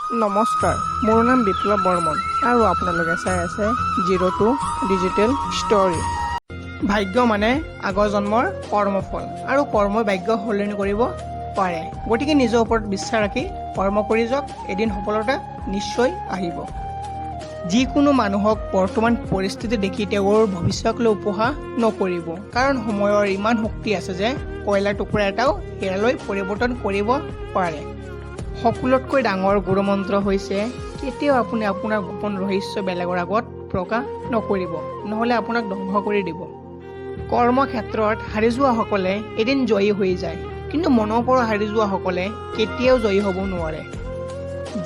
নমস্কাৰ, মোৰ নাম বিপ্লৱ বৰ্মন আৰু আপোনালোকে চাই আছে জিৰ' টু ডিজিটেল ষ্টৰী। ভাগ্য মানে আগৰ জন্মৰ কৰ্মফল আৰু কৰ্মই ভাগ্য সলনি কৰিব পাৰে। গতিকে নিজৰ ওপৰত বিশ্বাস ৰাখি কৰ্ম কৰি যাওক, এদিন সফলতা নিশ্চয় আহিব। যিকোনো মানুহক বৰ্তমান পৰিস্থিতি দেখি তেওঁৰ ভৱিষ্যতক লৈ উপহাস নকৰিব, কাৰণ সময়ৰ ইমান শক্তি আছে যে কয়লাৰ টুকুৰা এটাও হীৰালৈ পৰিৱৰ্তন কৰিব পাৰে। সকলোতকৈ ডাঙৰ গুৰুমন্ত্ৰ হৈছে, কেতিয়াও আপুনি আপোনাৰ গোপন ৰহস্য বেলেগৰ আগত প্ৰকাশ নকৰিব, নহ'লে আপোনাক ধ্বংস কৰি দিব। কৰ্মক্ষেত্ৰত হাৰি যোৱাসকলে এদিন জয়ী হৈ যায়, কিন্তু মনৰ পৰা হাৰি যোৱাসকলে কেতিয়াও জয়ী হ'ব নোৱাৰে।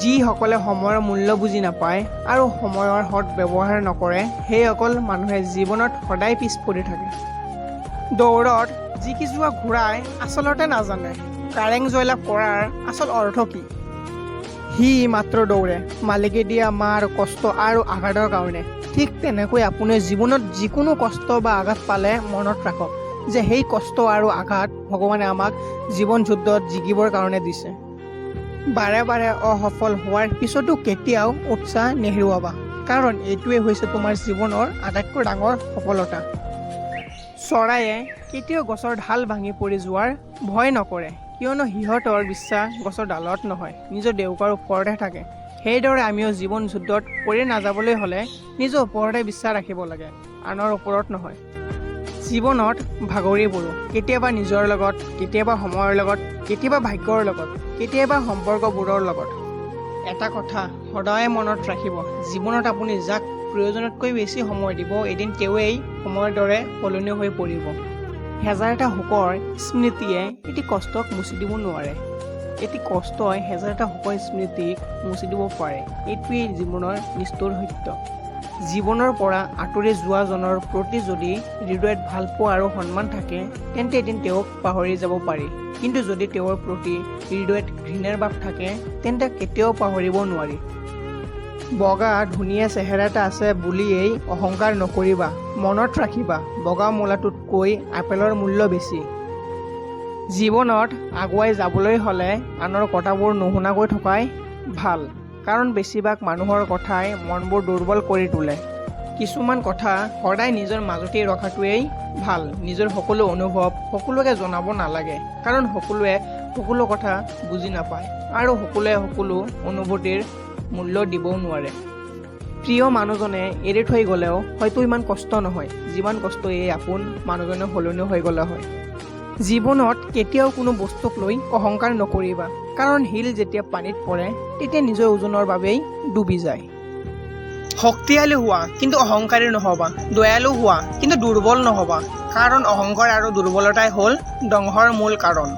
যিসকলে সময়ৰ মূল্য বুজি নাপায় আৰু সময়ৰ সৎ ব্যৱহাৰ নকৰে, সেইসকল মানুহে জীৱনত সদায় পিছ পৰি থাকে। দৌৰত জিকি যোৱা ঘোঁৰাই আচলতে নাজানে কাৰেং জয়লাভ কৰাৰ আচল অৰ্থ কি। সি মাত্ৰ দৌৰে মালিকে দিয়া মাৰ, কষ্ট আৰু আঘাতৰ কাৰণে। ঠিক তেনেকৈ আপুনি জীৱনত যিকোনো কষ্ট বা আঘাত পালে মনত ৰাখক যে সেই কষ্ট আৰু আঘাত ভগৱানে আমাক জীৱন যুদ্ধত জিকিবৰ কাৰণে দিছে। বাৰে বাৰে অসফল হোৱাৰ পিছতো কেতিয়াও উৎসাহ নেহেৰুৱাবা, কাৰণ এইটোৱেই হৈছে তোমাৰ জীৱনৰ আটাইতকৈ ডাঙৰ সফলতা। চৰাইয়ে কেতিয়াও গছৰ ঢাল ভাঙি পৰি যোৱাৰ ভয় নকৰে, কিয়নো সিহঁতৰ বিশ্বাস গছৰ ডালত নহয়, নিজৰ ডেউকাৰ ওপৰতহে থাকে। সেইদৰে আমিও জীৱন যুদ্ধত পৰি নাযাবলৈ হ'লে নিজৰ ওপৰতে বিশ্বাস ৰাখিব লাগে, আনৰ ওপৰত নহয়। জীৱনত ভাগৰি পৰোঁ, কেতিয়াবা নিজৰ লগত, কেতিয়াবা সময়ৰ লগত, কেতিয়াবা ভাগ্যৰ লগত, কেতিয়াবা সম্পৰ্কবোৰৰ লগত। এটা কথা সদায় মনত ৰাখিব, জীৱনত আপুনি যাক প্ৰয়োজনতকৈ বেছি সময় দিব, এদিন তেওঁৱেই সময়ৰ দৰে সলনি হৈ পৰিব। হেজাৰটা সুখৰ স্মৃতিয়ে এটি কষ্টক মুচি দিব নোৱাৰে, এটি কষ্টই হেজাৰটা সুখৰ স্মৃতিক মুচি দিব পাৰে। এইটোৱেই জীৱনৰ নিষ্ঠুৰ সত্য। জীৱনৰ পৰা আঁতৰি যোৱাজনৰ প্ৰতি যদি হৃদয়ত ভালপোৱা আৰু সন্মান থাকে, তেন্তে এদিন তেওঁক পাহৰি যাব পাৰি। কিন্তু যদি তেওঁৰ প্ৰতি হৃদয়ত ঘৃণাৰ ভাৱ থাকে, তেন্তে কেতিয়াও পাহৰিব নোৱাৰি। বগা ধুনীয়া চেহেৰা এটা আছে বুলিয়েই অহংকাৰ নকৰিবা। মনত ৰাখিবা, বগা মূলাটোতকৈ আপেলৰ মূল্য বেছি। জীৱনত আগুৱাই যাবলৈ হ'লে আনৰ কথাবোৰ নুশুনাকৈ থকাই ভাল, কাৰণ বেছিভাগ মানুহৰ কথাই মনবোৰ দুৰ্বল কৰি তোলে। কিছুমান কথা সদায় নিজৰ মাজতেই ৰখাটোৱেই ভাল। নিজৰ সকলো অনুভৱ সকলোকে জনাব নালাগে, কাৰণ সকলোৱে সকলো কথা বুজি নাপায় আৰু সকলোৱে সকলো অনুভূতিৰ মূল্য দিবও নোৱাৰে। প্ৰিয় মানুহজনে এৰি থৈ গ'লেও হয়তো ইমান কষ্ট নহয়, যিমান কষ্ট এই আপোন মানুহজনে সলনি হৈ গ'লে হয়। জীৱনত কেতিয়াও কোনো বস্তুক লৈ অহংকাৰ নকৰিবা, কাৰণ শিল যেতিয়া পানীত পৰে, তেতিয়া নিজৰ ওজনৰ বাবেই ডুবি যায়। শক্তিশালী হোৱা, কিন্তু অহংকাৰী নহ'বা। দয়ালু হোৱা, কিন্তু দুৰ্বল নহ'বা, কাৰণ অহংকাৰ আৰু দুৰ্বলতাই হ'ল ধ্বংসৰ মূল কাৰণ।